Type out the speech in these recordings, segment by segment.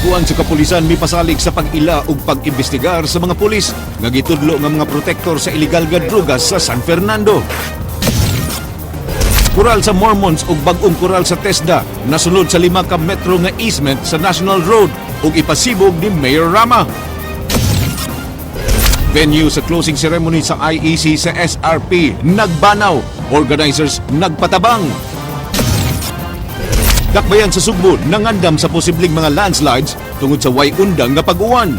Kabangkuan sa kapulisan mipasalig sa pag-ila ug pag-imbestigar sa mga pulis nga gitudlo nga mga protektor sa illegal nga drugas sa San Fernando. Kural sa Mormons ug bag-ong kural sa TESDA nasunod sa 5 ka metro nga easement sa National Road ug ipasibog ni Mayor Rama. Venue sa closing ceremony sa IEC sa SRP nagbanaw, organizers nagpatabang. Dakbayan sa Sugbo nangandam sa posibleng mga landslides tungod sa way undang nga pag-uwan.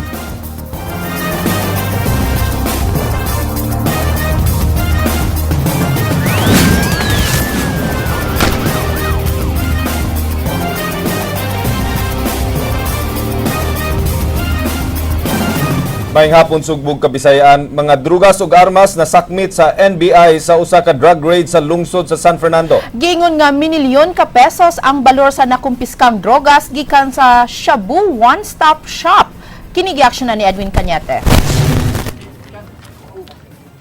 Maayong hapon, Sugbog, Kabisayaan, mga drugas ug armas na sakmit sa NBI sa usa ka drug raid sa lungsod sa San Fernando. Giingon nga minilyon ka pesos ang balor sa nakumpiskang drogas gikan sa Shabu One Stop Shop. Kini giaksyon na ni Edwin Cañete.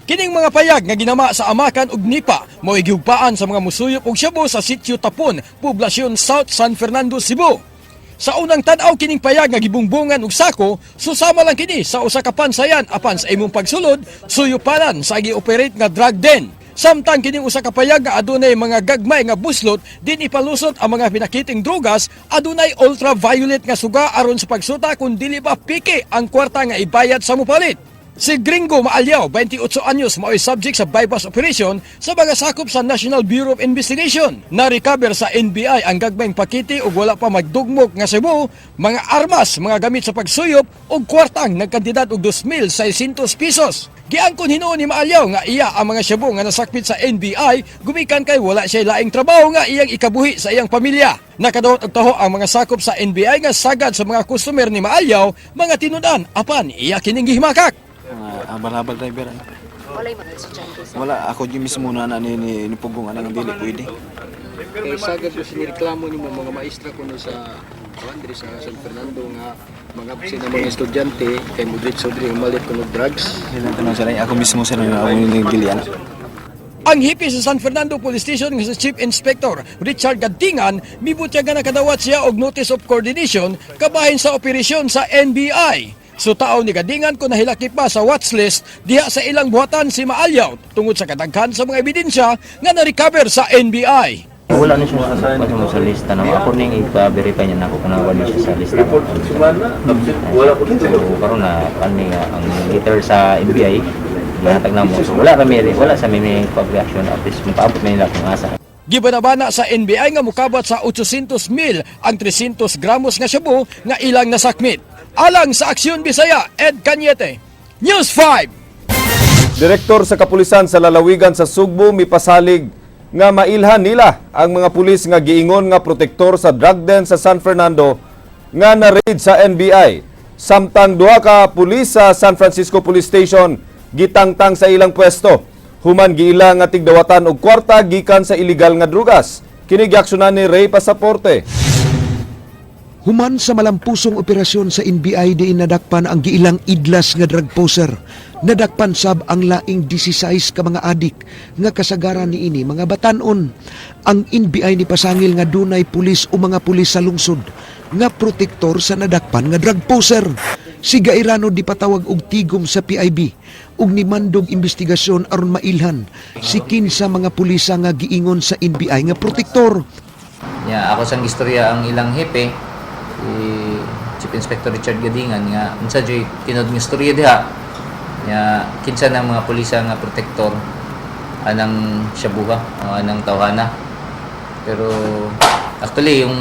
Kining mga payag nga ginama sa amakan ug nipa mo'y gihugpaan sa mga musuyop og shabu sa sitio Tapon, poblasyon South San Fernando, Cebu. Sa unang tan-aw kining payag nga gibungbungan og sako, susama lang kini sa usa ka pansayan apan sa imong pagsulod, suyupanan sa gi-operate nga drug den. Samtang kining usa ka payag nga adunay mga gagmay nga buslot din ipalusot ang mga pinakiting drugas, adunay ultraviolet nga suga aron sa pagsuta kung dili ba piki ang kwarta nga ibayad sa mupalit. Si Gringo Maalyaw, 28 anyos, mao'y subject sa bypass operation sa mga sakop sa National Bureau of Investigation. Na-recover sa NBI ang gagmayng pakiti ug wala pa magdugmok nga Cebu, mga armas, mga gamit sa pagsuyop ug kwartang nagkantidad og 2,600 pesos. Giangkon hinuon ni Maalyaw nga iya ang mga shabu nga nasakpit sa NBI gumikan kay wala siya laing trabaho nga iyang ikabuhi sa iyang pamilya. Nakadawat og taho ang mga sakop sa NBI nga sagad sa mga customer ni Maalyaw, mga tinudan apan iya kining gihimakak. Mga habal-habal driver ay. Wala ako yung mismo na na ni pugong anang dili pwede. Kay sagad ko sinireklamo nimo mga maestra kuno sa kuan diri sa San Fernando nga mga absent na mga estudyante kay mo diretso diri umalit kuno drugs. Dili tanong sila ako mismo sila na ako ni dili ana. Ang hipi sa San Fernando Police Station nga si Chief Inspector Richard Gadingan mibutyag nga nakadawat siya og notice of coordination kabahin sa operasyon sa NBI. Sutaon ni Gadingan kung nahilakip pa sa watchlist diha sa ilang buhatan si Maalyaw tungod sa kadaghan sa mga ebidensya nga na-recover sa NBI. Wala na siya wala mo sa lista na ako ning ipa-verify niya nako kung wala siya sa lista. Wala ko dito. So karon na ani nga ang letter sa NBI gihatag na mo. So wala ra mi wala sa mi may pag-reaction at least mupaabot man nila kung asa. Gibanabana sa NBI nga mukabot sa 800 mil ang 300 gramos nga shabu nga ilang nasakmit. Alang sa Aksyon Bisaya, Ed Cañete, News 5. Direktor sa kapulisan sa lalawigan sa Sugbo mipasalig nga mailhan nila ang mga pulis nga giingon nga protektor sa drug den sa San Fernando nga na-raid sa NBI. Samtang duha ka pulis sa San Francisco Police Station gitangtang sa ilang pwesto. Human giila nga tigdawatan og kwarta gikan sa illegal nga drugas. Kini giaksyonan ni Ray Pasaporte. Human sa malampusong operasyon sa NBI diin nadakpan ang giilang idlas nga drug poser. Nadakpan sab ang laing 16 ka mga adik nga kasagaran niini mga batanon. Ang NBI ni pasangil nga dunay pulis o mga pulis sa lungsod nga protektor sa nadakpan nga drug poser. Si Gairano di patawag og tigom sa PIB ug nimandog investigasyon aron mailhan si kinsa mga pulisa nga giingon sa NBI nga protektor. Nya ako sang istorya ang ilang hepe si Chief Inspector Richard Gadingan nga unsa joy tinud nga istorya diha nya kinsa ng mga pulisa nga protektor anang shabuha o anang tawhana. Pero actually yung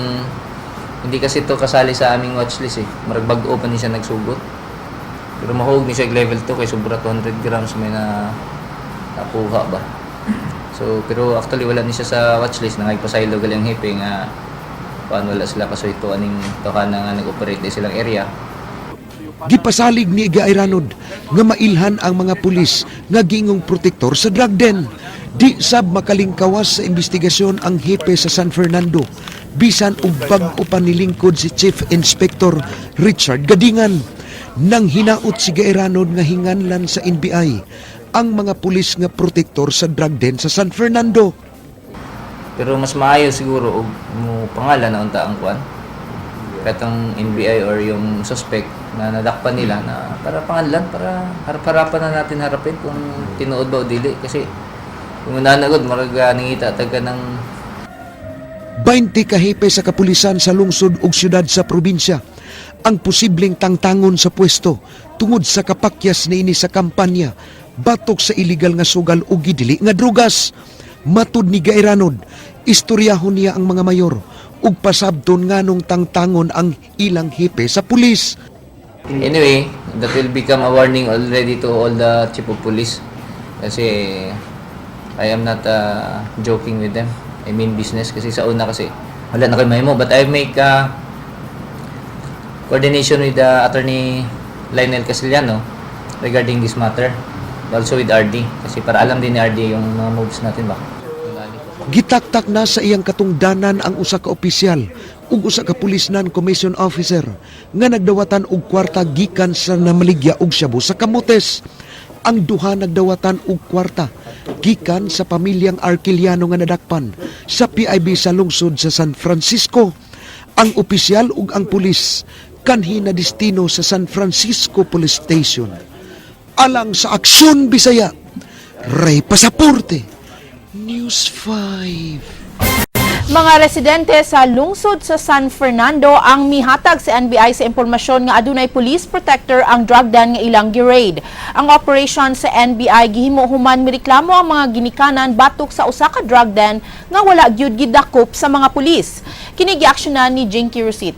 hindi kasi to kasali sa aming watchlist eh. Murag bag-o pa ni siya nagsugot. Pero mahug ni siya og level 2 kay sobra 200 grams may na nakuha ba. So, pero actually wala ni siya sa watchlist nangaypasaylo gali ang hepe nga kuan wala sila kasuito aning tawhana nga nag-operate di silang area. Gipasalig ni Gairanod nga mailhan ang mga pulis nga giingong protektor sa drug den. Di sab makalingkawas sa investigasyon ang hepe sa San Fernando bisan og bag-o pa nilingkod si Chief Inspector Richard Gadingan. Nang hinaut si Gairanod nga hinganlan sa NBI ang mga pulis nga protektor sa drug den sa San Fernando. Pero mas maayo siguro og mo pangalan na unta ang kuan. Katong NBI or yung suspect na nadakpan nila na para panganlan, para harap-harapan na natin harapin kung tinuod ba o dili. Kasi kung nanagod, marag nangita taga ng 20 kahepe sa kapulisan sa lungsod ug syudad sa probinsya ang posibleng tangtangon sa pwesto tungod sa kapakyas niini sa kampanya batok sa iligal nga sugal ug gidili nga drugas. Matud ni Gairanod, istoryahon niya ang mga mayor ug pasabton nganong tangtangon ang ilang hepe sa pulis. Anyway, that will become a warning already to all the chief of police. Kasi I am not joking with them. I mean business kasi sa una kasi wala na kayo mahimo. But I make coordination with the Attorney Lionel Casiliano regarding this matter. Also with RD. Kasi para alam din ni RD yung mga moves natin ba. Gitaktak na sa iyang katungdanan ang usa ka opisyal ug usa ka pulis non-commissioned officer nga nagdawatan og kwarta gikan sa namaligya og shabu sa Camotes. Ang duha nagdawatan og kwarta gikan sa pamilyang Arkeliano nga nadakpan sa PIB sa lungsod sa San Francisco. Ang opisyal ug ang pulis kanhi na destino sa San Francisco Police Station. Alang sa Aksyon Bisaya, Ray Pasaporte, News 5. Mga residente sa lungsod sa San Fernando ang mihatag sa NBI sa impormasyon nga adunay police protector ang drug den nga ilang gi-raid. Ang operation sa NBI gihimo human mireklamo ang mga ginikanan batok sa usa ka drug den nga wala gyud gidakop sa mga pulis. Kini giaksyonan ni Jinky Rosit.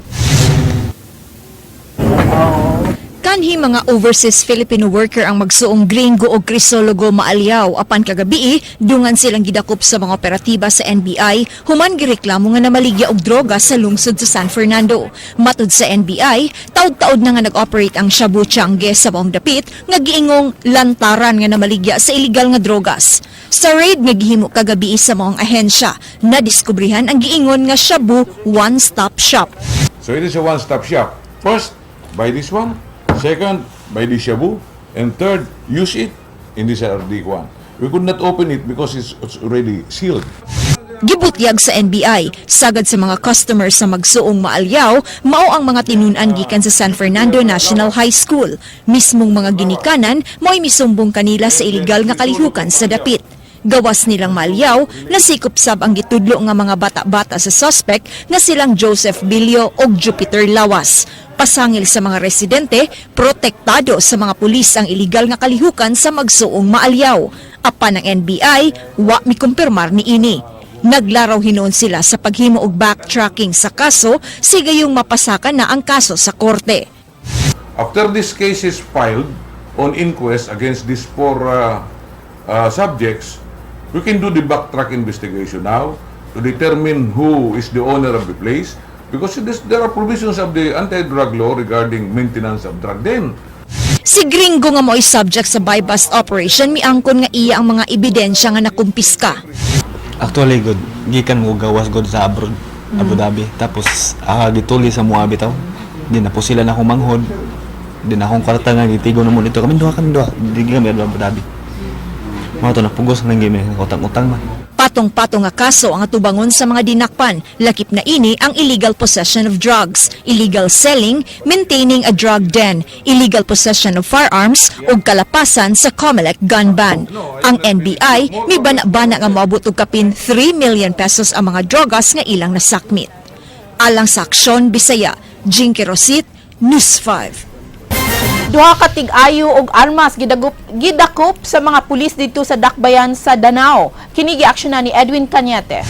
Kanhi mga overseas Filipino worker ang magsuong Gringo o Crisologo Maalyaw apan kagabii dungan silang gidakop sa mga operatiba sa NBI human gireklamo nga namaligya og droga sa lungsod sa San Fernando. Matud sa NBI, taud-taud na nga nag-operate ang Shabu Tiangge sa maong dapit nga giingong lantaran nga namaligya sa illegal nga drogas. Sa raid nga gihimo kagabii sa maong ahensya, nadiskubrihan ang giingon nga Shabu One-Stop Shop. So it is a one-stop shop. First, buy this one. Second, buy the shabu. And third, use it in this RD one. We could not open it because it's already sealed. Gibutyag sa NBI, sagad sa mga customer sa magsuong Maalyaw, mao ang mga tinun-an gikan sa San Fernando National High School. Mismong mga ginikanan, mao'y misumbong kanila sa iligal nga kalihukan sa dapit. Gawas nilang Maalyaw, nasikop sab ang gitudlo nga mga bata-bata sa suspect nga silang Joseph Bilio ug Jupiter Lawas. Pasangil sa mga residente, protektado sa mga pulis ang iligal nga kalihukan sa magsuong Maalyaw. Apan ang NBI, wa mikumpirmar ni ini. Naglaraw hinuon sila sa paghimo og backtracking sa kaso, sigayong mapasakan na ang kaso sa korte. After this case is filed on inquest against these four subjects, we can do the backtrack investigation now to determine who is the owner of the place because there are provisions of the anti-drug law regarding maintenance of drug den. Si Gringo nga mo'y subject sa buy-bust operation miangkon nga iya ang mga ebidensya nga nakumpiska. Actually good, gikan mo gawas god sa abroad, Abu Dhabi. Tapos gituli sa mua bitaw. Di na po sila na akong manghod. Di na akong kwarta nga gitigo na mo dito. Kami duha. Di kami Abu Dhabi. Mao to na pugos nang gimi utang-utang man. Patong-patong nga kaso ang atubangon sa mga dinakpan. Lakip na ini ang illegal possession of drugs, illegal selling, maintaining a drug den, illegal possession of firearms ug kalapasan sa COMELEC gun ban. Ang NBI mibana-bana nga moabot og kapin 3 million pesos ang mga drogas nga ilang nasakmit. Alang sa Aksyon Bisaya, Jinky Rosit, News 5. Duha ka tig-ayo og armas gidakop sa mga pulis dito sa Dakbayan sa Danao. Kini giaksyonan ni Edwin Cañete.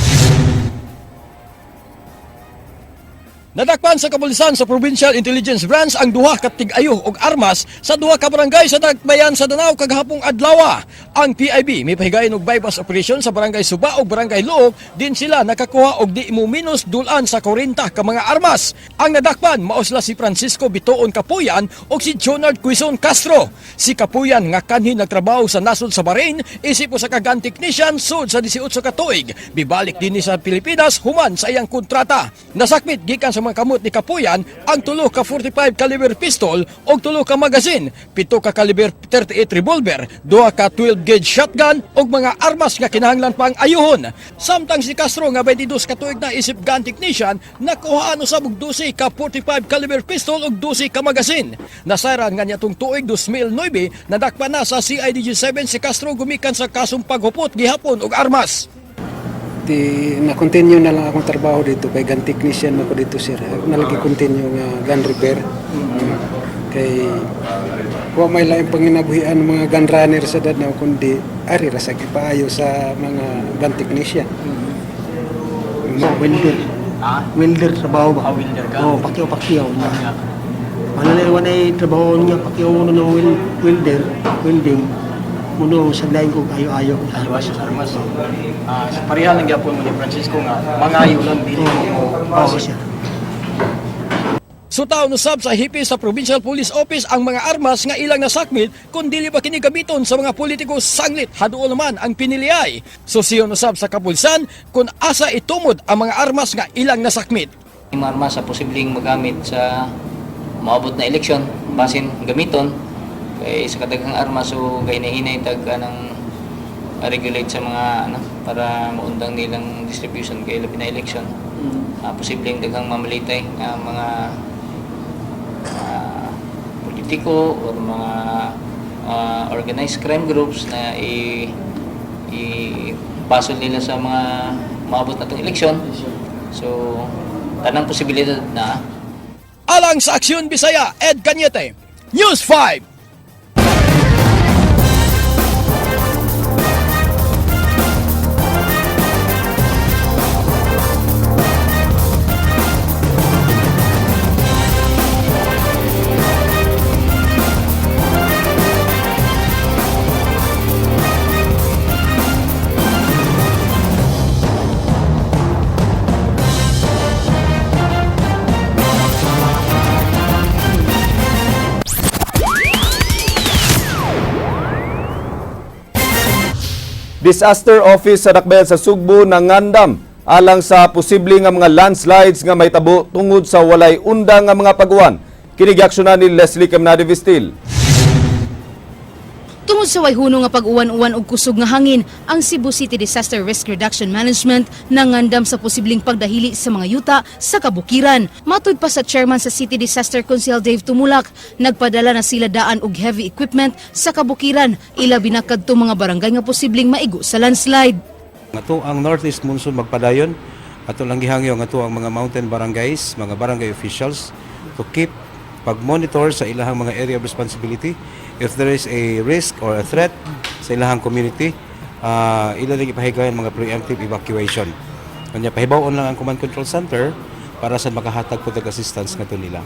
Nadakpan sa kapulisan sa Provincial Intelligence Branch ang duha ka tig-ayo og armas sa duha ka barangay sa Dakbayan sa Danao kagahapong adlaw. Ang PIB may pahigayon og bypass operation sa barangay Suba ug barangay Luok din sila nakakuha og di mo minus dulan sa 40 ka mga armas. Ang nadakpan mao sila si Francisco Bitoon Kapuyan ug si Jonard Quizon Castro. Si Kapuyan nga kanhi nagtrabaho sa nasod sa Bahrain isip usa ka gun technician sud sa 18 ka tuig. Bibalik dinhi sa Pilipinas human sa iyang kontrata. Nasakmit gikan sa mga kamot ni Kapuyan ang 3 ka 45 caliber pistol og 3 ka magazine, 7 ka caliber 38 revolver, 2 ka 12 gauge shotgun ug mga armas nga kinahanglan pang ayuhon. Samtang si Castro nga 22 ka tuig na isip gun technician, nakuhaan usab og 12 ka 45 caliber pistol ug 12 ka magazine. Nasayran nga niadtong tuig 2009, nadakpan na sa CIDG 7 si Castro gumikan sa kasong paghupot gihapon og armas. Di na continue na lang akong trabaho dito kay gun technician ako dito, sir. Ako na lagi continue nga gun repair. Kay wa may laing panginabuhian ng mga gun runner sa Danao kundi ari ra sa gipaayo sa mga gun technician. So, welder. Welder trabaho ba? Ah, welder ka? Oo, pakyaw pakyaw. Ano na iwan ay trabaho niya, pakyaw mo ng welder, welding. Muno sa lain ko ayo-ayo. Ayo sa armas. Ah, sa pareha lang gyapon mo ni Francisco nga mangayo lang dili mo. Oo, siya. Sutaon usab sa hipi sa Provincial Police Office ang mga armas nga ilang nasakmit kung dili ba kini gamiton sa mga politiko sanglit haduol naman ang piniliay. Susiyon usab sa kapulsan kung asa itumod ang mga armas nga ilang nasakmit. Yung mga armas sa posibleng magamit sa maabot na eleksyon, basin gamiton kay sa kadaghang armas, so gahinay-hinay tag anang regulate sa mga ano para maundang nilang distribution kay labi na election. Posibleng daghang mamalitay nga mga politiko or mga organized crime groups na i i nila sa mga maabot na tong eleksyon. So, tanang posibilidad na. Alang sa Aksyon Bisaya, Ed Cañete, News 5. Disaster Office sa Dakbayan sa Sugbo nangandam alang sa posible nga mga landslides nga mahitabo tungod sa walay undang nga mga paguwan. Kini giaksyonan ni Leslie Caminade Vistil. Tungod sa wayhuno nga pag-uwan-uwan ug kusog nga hangin, ang Cebu City Disaster Risk Reduction Management nangandam sa posibleng pagdahili sa mga yuta sa kabukiran. Matud pa sa chairman sa City Disaster Council Dave Tumulak, nagpadala na sila daan og heavy equipment sa kabukiran, ilabi na kadto mga barangay nga posibleng maigo sa landslide. Ato ang Northeast Monsoon magpadayon, ato lang gihangyo nga ato ang mga mountain barangays, mga barangay officials to keep pag-monitor sa ilahang mga area of responsibility. If there is a risk or a threat sa ilahang community, ila lang ipahigayon mga preemptive evacuation. Kanya pahibaw-on lang ang command control center para sa makahatag po assistance ngadto nila.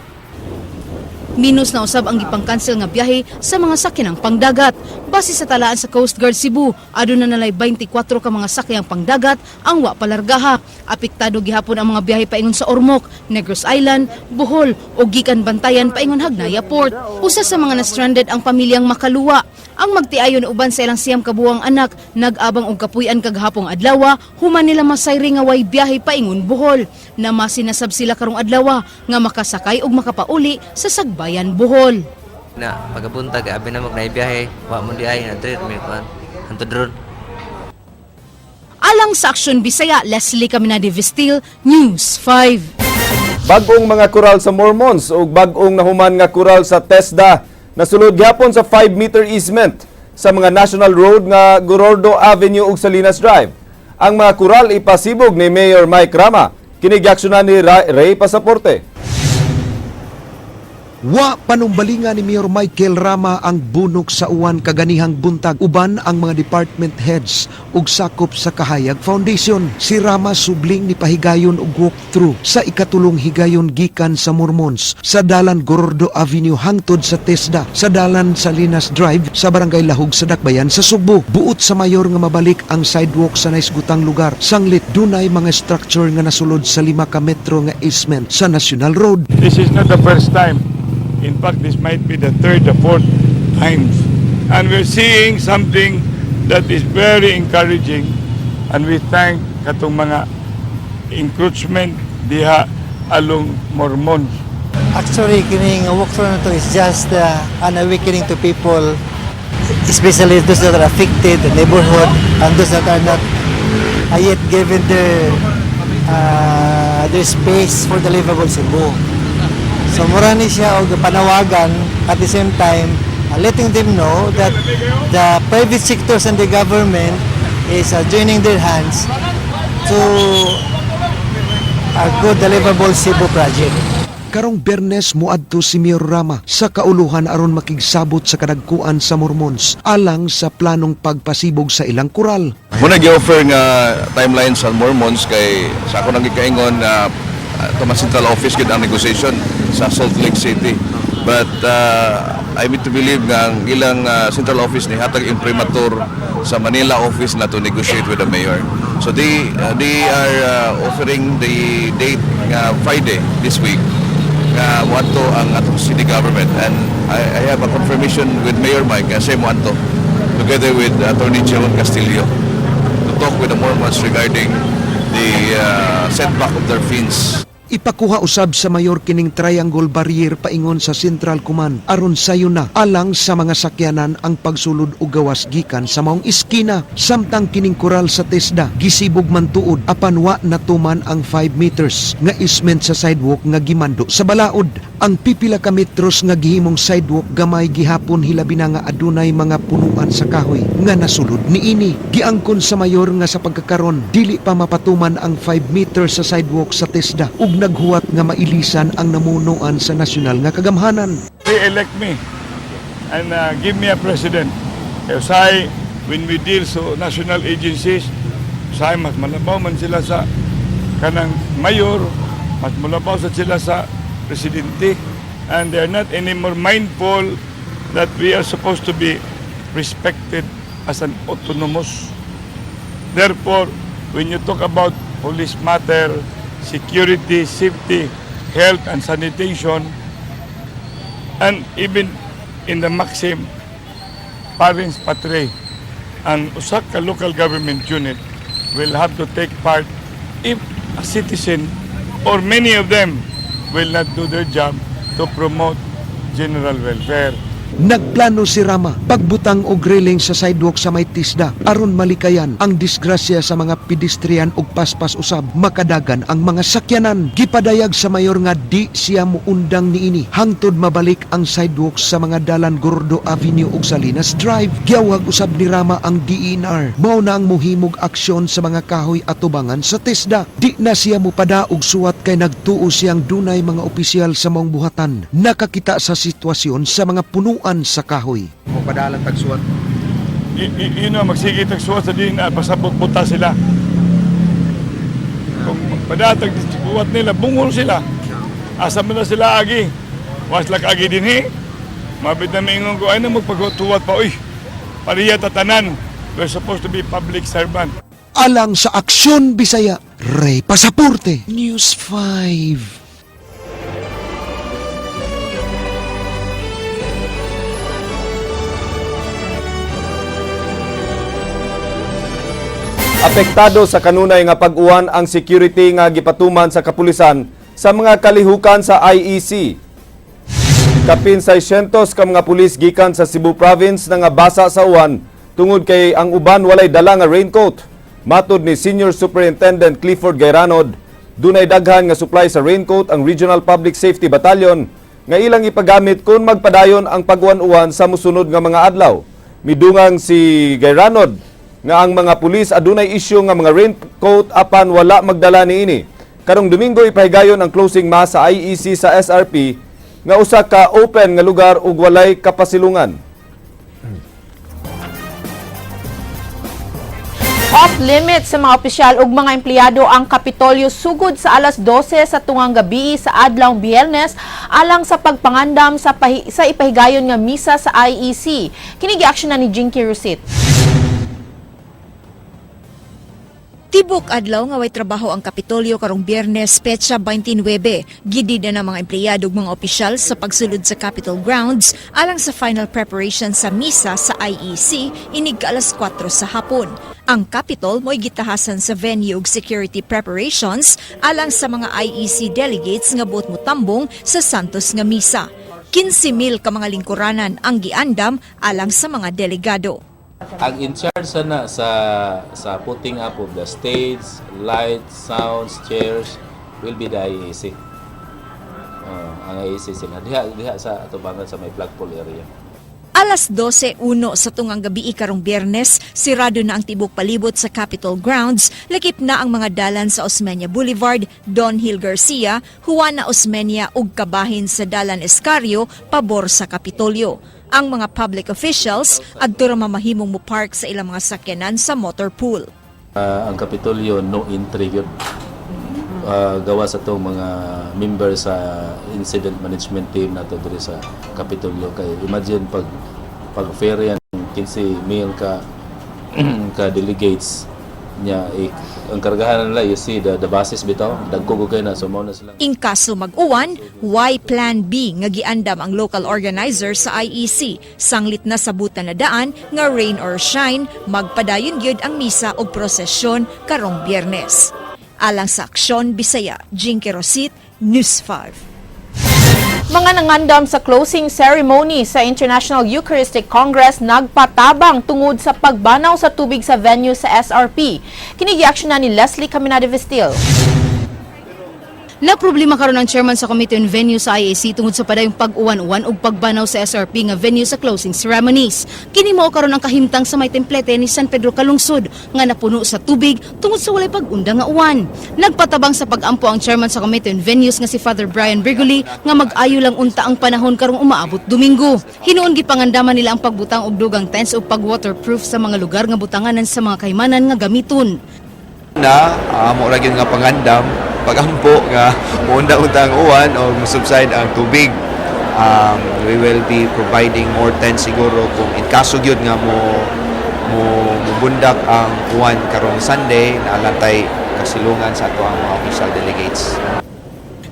Minus na usab ang gipang-cancel nga biyahe sa mga sakyanang pangdagat. Base sa talaan sa Coast Guard Cebu, aduna nalay 24 ka mga sakyang pangdagat ang wa palargaha. Apektado gihapon ang mga biyahe paingon sa Ormoc, Negros Island, Bohol ug gikan Bantayan paingon Hagnaya Port. Usa sa mga na-stranded ang pamilyang Makaluwa. Ang magtiayon uban sa ilang 9 ka buwang anak, nag-abang og kapuy-an kagahapong adlaw, human nila masayri nga way biyahe paingon Bohol. Namasinasab sila karong adlaw nga makasakay ug makapauli sa Sagbayan, Bohol. Na pagabuntag abi na mag biyahe, wa mo di ay na dre may kuan. Hantod ron. Alang sa Aksyon Bisaya, Leslie Caminade Vestil, News 5. Bag-ong mga kural sa Mormons ug bag-ong nahuman nga kural sa TESDA nasulod gyapon sa 5-meter easement sa mga National Road nga Gorordo Avenue ug Salinas Drive. Ang mga kural ipasibog ni Mayor Mike Rama. Kini giaksyonan ni Ray Pasaporte. Wa panumbalingan ni Mayor Michael Rama ang bunok sa uwan kaganihang buntag uban ang mga department heads ug sakop sa Kahayag Foundation. Si Rama subling ni pahigayon og walk-through sa ikatulong higayon gikan sa Mormons sa dalan Gorordo Avenue hangtod sa TESDA sa dalan Salinas Drive sa Barangay Lahug sa Dakbayan sa Sugbo. Buot sa mayor nga mabalik ang sidewalk sa naisgutang lugar. Sanglit dunay mga structure nga nasulod sa 5 ka metro nga easement sa National Road. This is not the first time. In fact, this might be the third or fourth times. And we're seeing something that is very encouraging. And we thank katong mga encroachment diha along Mormons. Actually, kining walkthrough na to is just an awakening to people, especially those that are affected, the neighborhood, and those that are not yet given their space for the livable Cebu. So mura ni siya og panawagan, at the same time letting them know that the private sectors and the government is joining their hands to a good livable Cebu project. Karong Biyernes, muadto si Mayor Rama sa kauluhan aron makigsabot sa kadagkuan sa Mormons alang sa planong pagpasibog sa ilang kural. Muna gi-offer nga timeline sa Mormons kay sa ako nang gikaingon na Thomas Central Office gid ang negotiation sa Salt Lake City. But I need to believe nga ang ilang central office ni hatag imprimatur sa Manila office na to negotiate with the mayor. So they are offering the date nga Friday this week nga moadto ang atong city government, and I have a confirmation with Mayor Mike nga siya moadto together with Attorney Jerome Castillo to talk with the Mormons regarding the setback of their fence. Ipakuha usab sa mayor kining triangle barrier paingon sa Central Command aron sayo na alang sa mga sakyanan ang pagsulod og gawas gikan sa maong iskina, samtang kining koral sa TESDA gisibog man tuod apan wa natuman ang 5 meters nga easement sa sidewalk nga gimando sa balaod. Ang pipila ka metros nga gihimong sidewalk gamay gihapon, hilabi na nga adunay mga punuan sa kahoy nga nasulod niini. Giangkon sa mayor nga sa pagkakaron dili pa mapatuman ang 5 meters sa sidewalk sa TESDA ug naghuwat nga mailisan ang namunuan sa nasyonal nga kagamhanan. Re-elect me and give me a president. Kaya usahay, when we deal so national agencies, usahay mas malabaw man sila sa kanang mayor, mas malabaw sa sila sa presidente, and they are not anymore mindful that we are supposed to be respected as an autonomous. Therefore, when you talk about police matter, security, safety, health, and sanitation, and even in the maxim, parens patriae, ang usa ka local government unit will have to take part if a citizen or many of them will not do their job to promote general welfare. Nagplano si Rama pagbutang og railing sa sidewalk sa may TESDA aron malikayan ang disgrasya sa mga pedestrian ug paspas usab makadagan ang mga sakyanan. Gipadayag sa mayor nga di siya muundang niini hangtod mabalik ang sidewalk sa mga dalan Gordo Avenue ug Salinas Drive. Giawhag usab ni Rama ang DENR mao na ang muhimog aksyon sa mga kahoy atubangan sa TESDA. Di na siya mupada og suwat kay nagtuo siyang dunay mga opisyal sa maong buhatan nakakita sa sitwasyon sa mga punuan sa kahoy. Mo padalan tagsuwat. Magsige tagsuwat sa din, pasabot buta sila. Kung padatag suwat nila, bungol sila. Asa man na sila agi? Was agi dinhi. Mabit na maingon ko, ay na magpagtuwat pa, uy. Pariya tatanan. We're supposed to be public servant. Alang sa Aksyon Bisaya, Ray Pasaporte, News 5. Apektado sa kanunay nga pag-uwan ang security nga gipatuman sa kapulisan sa mga kalihukan sa IEC. Kapin 600 ka mga pulis gikan sa Cebu Province na nga basa sa uwan tungod kay ang uban walay dala nga raincoat. Matod ni Senior Superintendent Clifford Gayranod, dunay daghan nga supply sa raincoat ang Regional Public Safety Battalion nga ilang ipagamit kung magpadayon ang pag-uwan-uwan sa musunod nga mga adlaw. Midungang si Gayranod nga ang mga pulis adunay isyu nga mga raincoat apan wala magdala niini. Karong Domingo ipahigayon ang closing mass sa IEC sa SRP nga usa ka open nga lugar ug walay kapasilungan. Off limits sa mga opisyal ug mga empleyado ang Kapitolyo sugod sa alas 12 sa tungang gabi sa adlawng Biyernes alang sa pagpangandam sa ipahigayon nga misa sa IEC. Kini giaksyonan ni Jinky Rusit. Tibok adlaw nga way trabaho ang Kapitolyo karong Biyernes petsa 29. Gidid na ng mga empleyado ug mga opisyal sa pagsulod sa Capitol grounds alang sa final preparation sa misa sa IEC inig ka alas 4 sa hapon. Ang Capitol mo'y gitahasan sa venue ug security preparations alang sa mga IEC delegates nga buot motambong sa Santos nga misa. 15,000 ka mga lingkuranan ang giandam alang sa mga delegado. Ang in charge sana sa putting up of the stage, lights, sounds, chairs will be the IEC. Ang IEC sila diha diha sa atubangan sa may flagpole area. Alas 12:01 sa tungang gabi karong Biyernes, sirado na ang tibok palibot sa Capitol grounds, lakip na ang mga dalan sa Osmeña Boulevard, Don Hill Garcia, Juana Osmeña ug kabahin sa Dalan Escario pabor sa Kapitolyo. Ang mga public officials adto ra mamahimong mo park sa ilang mga sakyanan sa motor pool. Ang Kapitolyo, no entry gyud. Gawa sa tong mga member sa incident management team nato diri sa Kapitolyo, kay imagine pag ferry ang 15 mil ka delegates niya eh, ang kargahan nila, you see the buses bitaw, dagko kay na, so mao na sila. In kaso mag-uwan, way plan B nga giandam ang local organizer sa IEC? Sanglit na sabutan na daan nga rain or shine, magpadayon gyud ang misa og prosesyon karong Biyernes. Alang sa Aksyon Bisaya, Jinky Rosit, News 5. Mga nangandam sa closing ceremony sa International Eucharistic Congress nagpatabang tungod sa pagbanaw sa tubig sa venue sa SRP. Kini giaksyon na ni Leslie Caminada Vestil. Na problema karon ang chairman sa Committee on Venue sa IAC tungod sa padayong pag-uwan-uwan ug pagbanaw sa SRP nga venue sa closing ceremonies. Kini mao karon ang kahimtang sa may templete ni San Pedro Calungsod nga napuno sa tubig tungod sa walay pag-unda nga uwan. Nagpatabang sa pag-ampo ang chairman sa Committee on Venues nga si Father Brian Brigoli nga mag-ayo lang unta ang panahon karong umaabot Domingo. Hinuon gipangandaman nila ang pagbutang og dugang tents ug pag-waterproof sa mga lugar nga butanganan sa mga kaymanan nga gamiton. Na amo ra gyud nga pangandam, pagampo nga muunda-unta ang uwan o subside ang tubig. We will be providing more tents siguro kung in kaso gyud nga mo mubundak ang uwan karong Sunday, naa lang tay kasilungan sa ato ang mga official delegates.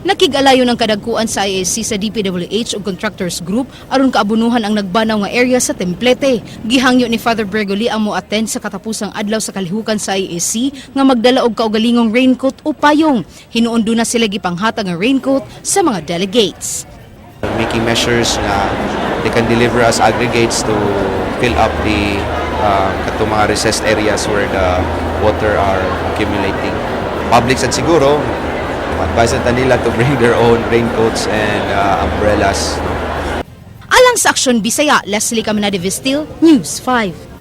Nakig-alayo ng kadagkuan sa IAC sa DPWH ug Contractors Group aron kaabunuhan ang nagbanaw nga area sa templete. Gihangyo ni Father Bregoli ang mo-attend sa katapusang adlaw sa kalihukan sa IAC nga magdala og kaugalingong raincoat o payong. Hinuon na sila gipanghatag nga raincoat sa mga delegates. Making measures nga they can deliver us aggregates to fill up the katong mga recessed areas where the water are accumulating. Public sad siguro, advise na nila to bring their own raincoats and umbrellas. No? Alang sa Aksyon Bisaya, Leslie Caminade Vestil, News 5.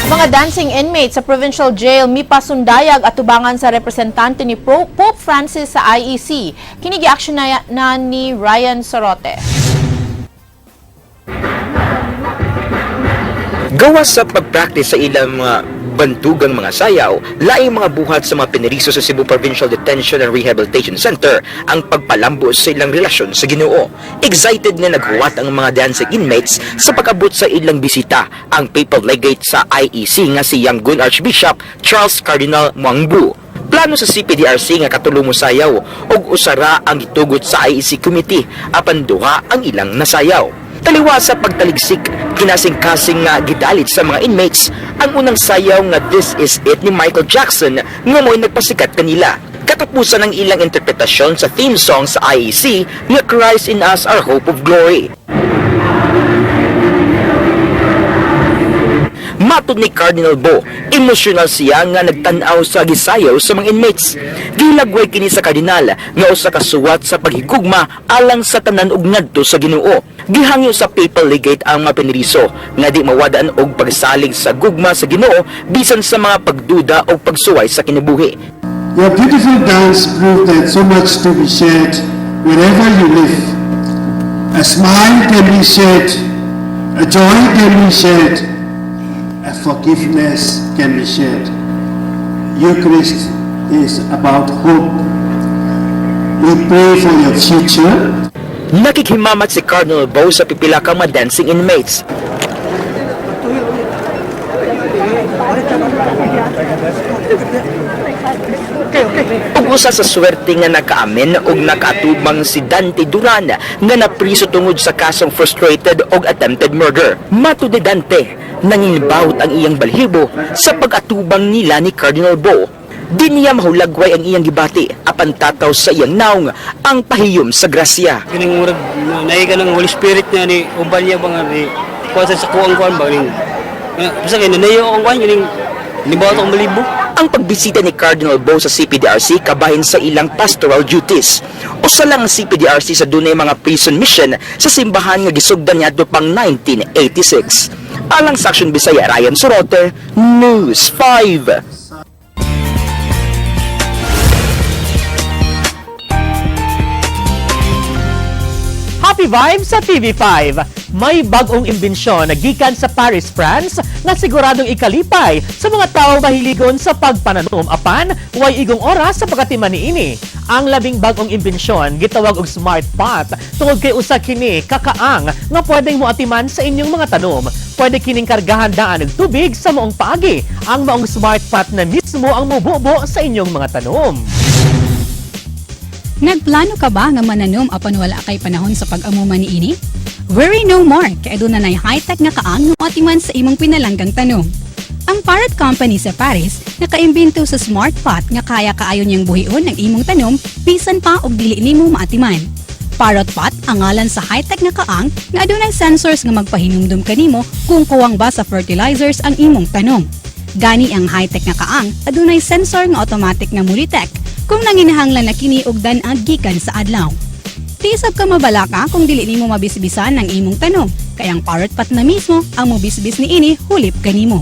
Mga dancing inmates sa provincial jail mipasundayag atubangan sa representante ni Pope Francis sa IEC. Kini giaksyon na ni Ryan Sorote. Gawas sa pagpractice sa ilang mga bantugang mga sayaw, laing mga buhat sa mga piniriso sa Cebu Provincial Detention and Rehabilitation Center ang pagpalambo sa ilang relasyon sa Ginoo. Excited nga naghuwat ang mga dancing inmates sa pag-abot sa ilang bisita ang papal legate sa IEC nga si Yangon Archbishop Charles Cardinal Mwangbu. Plano sa CPDRC nga katulo mosayaw ug usara ang gitugot sa IEC committee apan duha ang ilang nasayaw. Taliwa sa pagtaligsik, kinasing-kasing nga gidalit sa mga inmates ang unang sayaw nga "This Is It" ni Michael Jackson nga mo'y nagpasikat kanila. Katapusan ng ilang interpretasyon sa theme song sa IEC nga "Christ in Us Our Hope of Glory." Matod ni Cardinal Bo, emosyonal siya nga nagtan-aw sa gisayaw sa mga inmates. Gilagway kini sa kardinal nga usa ka suwat sa paghigugma alang sa tanan ug ngadto sa Ginoo. Gihangyo sa papal legate ang mga piniriso nga di mawadaan og pagsalig sa gugma sa Ginoo bisan sa mga pagduda o pagsuway sa kinabuhi. Your beautiful dance proved that so much to be shared wherever you live. A smile can be shared, a joy can be shared, a forgiveness can be shared. Eucharist is about hope. We pray for your future. Nakikhimamat si Cardinal Bo sa pipila ka mga dancing inmates. Ug usa sa swerte nga nakaamin og nakaatubang si Dante Duran nga napriso tungod sa kasong frustrated og attempted murder. Matud ni Dante, nangilbawt ang iyang balhibo sa pag-atubang nila ni Cardinal Bo. Di niya mahulagway ang iyang gibati apan tataw sa iyang naong ang pahiyom sa grasya. Kining murag naay ka ng Holy Spirit nga ni uban niya ba nga ni kuan sa kuang kuan ba ning basta kay nanayo akong kuan kining nibaw akong malibo. Ang pagbisita ni Cardinal Bo sa CPDRC kabahin sa ilang pastoral duties. Usa lang ang CPDRC sa dunay mga prison mission sa simbahan nga gisugdan niadto pang 1986. Alang sa Action Bisaya, Ryan Sorote, News 5. Happy vibes sa TV5! May bagong imbensyon na gikan sa Paris, France na siguradong ikalipay sa mga taong mahiligon sa pagpananom apan way igong oras sa pagkatiman niini. Ang labing bagong imbensyon gitawag og smart pot tungod kay usa kini kakaang nga pwedeng moatiman sa inyong mga tanom. Pwede kining kargahan daan og tubig sa maong paagi. Ang maong smart pot na mismo ang mububo sa inyong mga tanom. Nagplano ka ba nga mananom apan wala kay panahon sa pag-amuman niini? Worry no more kay aduna nay high-tech nga kaang nga atiman sa imong pinalanggang tanom. Ang Parrot Company sa Paris nakaimbento sa smart pot nga kaya kaayo niyang buhion ang imong tanom bisan pa og dili nimo maatiman. Parrot Pot ang ngalan sa high-tech nga kaang nga adunay sensors nga magpahinumdum kanimo kung kuwang ba sa fertilizers ang imong tanom. Gani ang high-tech nga kaang adunay sensor nga automatic nga mo-detect kung nanginahanglan na kini og dan-ag gikan sa adlaw. Di sab ka mabalaka kung dili nimo mabisbisan ang imong tanom, kay ang Parrot Pot na mismo ang mobisbis niini hulip kanimo.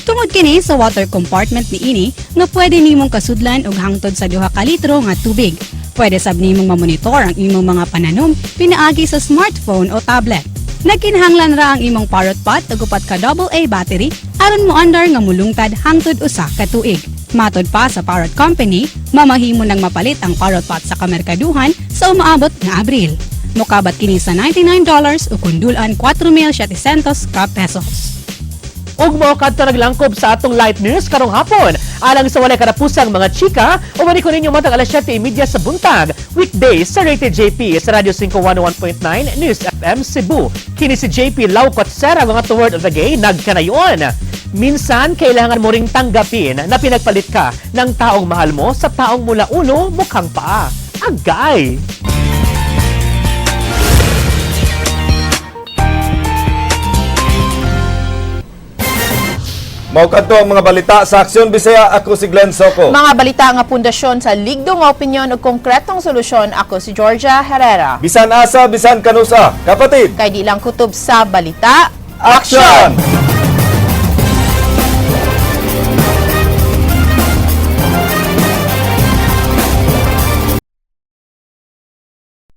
Tungod kini sa water compartment niini nga pwede nimong kasudlan og hangtod sa 2 ka litro nga tubig. Pwede sab nimong mamonitor ang imong mga pananom pinaagi sa smartphone o tablet. Nagkinahanglan ra ang imong Parrot Pot og 4 ka AA battery aron moandar nga mulungtad hangtod 1 ka tuig. Matod pa sa Parrot Company, mamahimo nang mapalit ang Parrot Pot sa kamerkaduhan sa umaabot nga Abril. Mukabat kini sa $99 o kundulan 4,700 ka pesos. Ug mao kadto naglangkob sa atong light news karong hapon. Alang sa walay katapusang mga chika, ubani ko ninyo matag alas 7:30 sa buntag. Weekdays sa Rated JP sa Radyo 5 101.9 News FM Cebu. Kini si JP Laucot Sera, mga to word of the gay, nagkanayon. Minsan, kailangan mo ring tanggapin na pinagpalit ka ng taong mahal mo sa taong mula ulo mukhang paa. Agay! Mao kadto ang mga balita sa Aksyon Bisaya. Ako si Glenn Soco. Mga balita nga pundasyon sa ligdong opinyon ug konkretong solusyon. Ako si Georgia Herrera. Bisan asa, bisan kanusa. Kapatid, Kay di lang kutob sa balita. Action!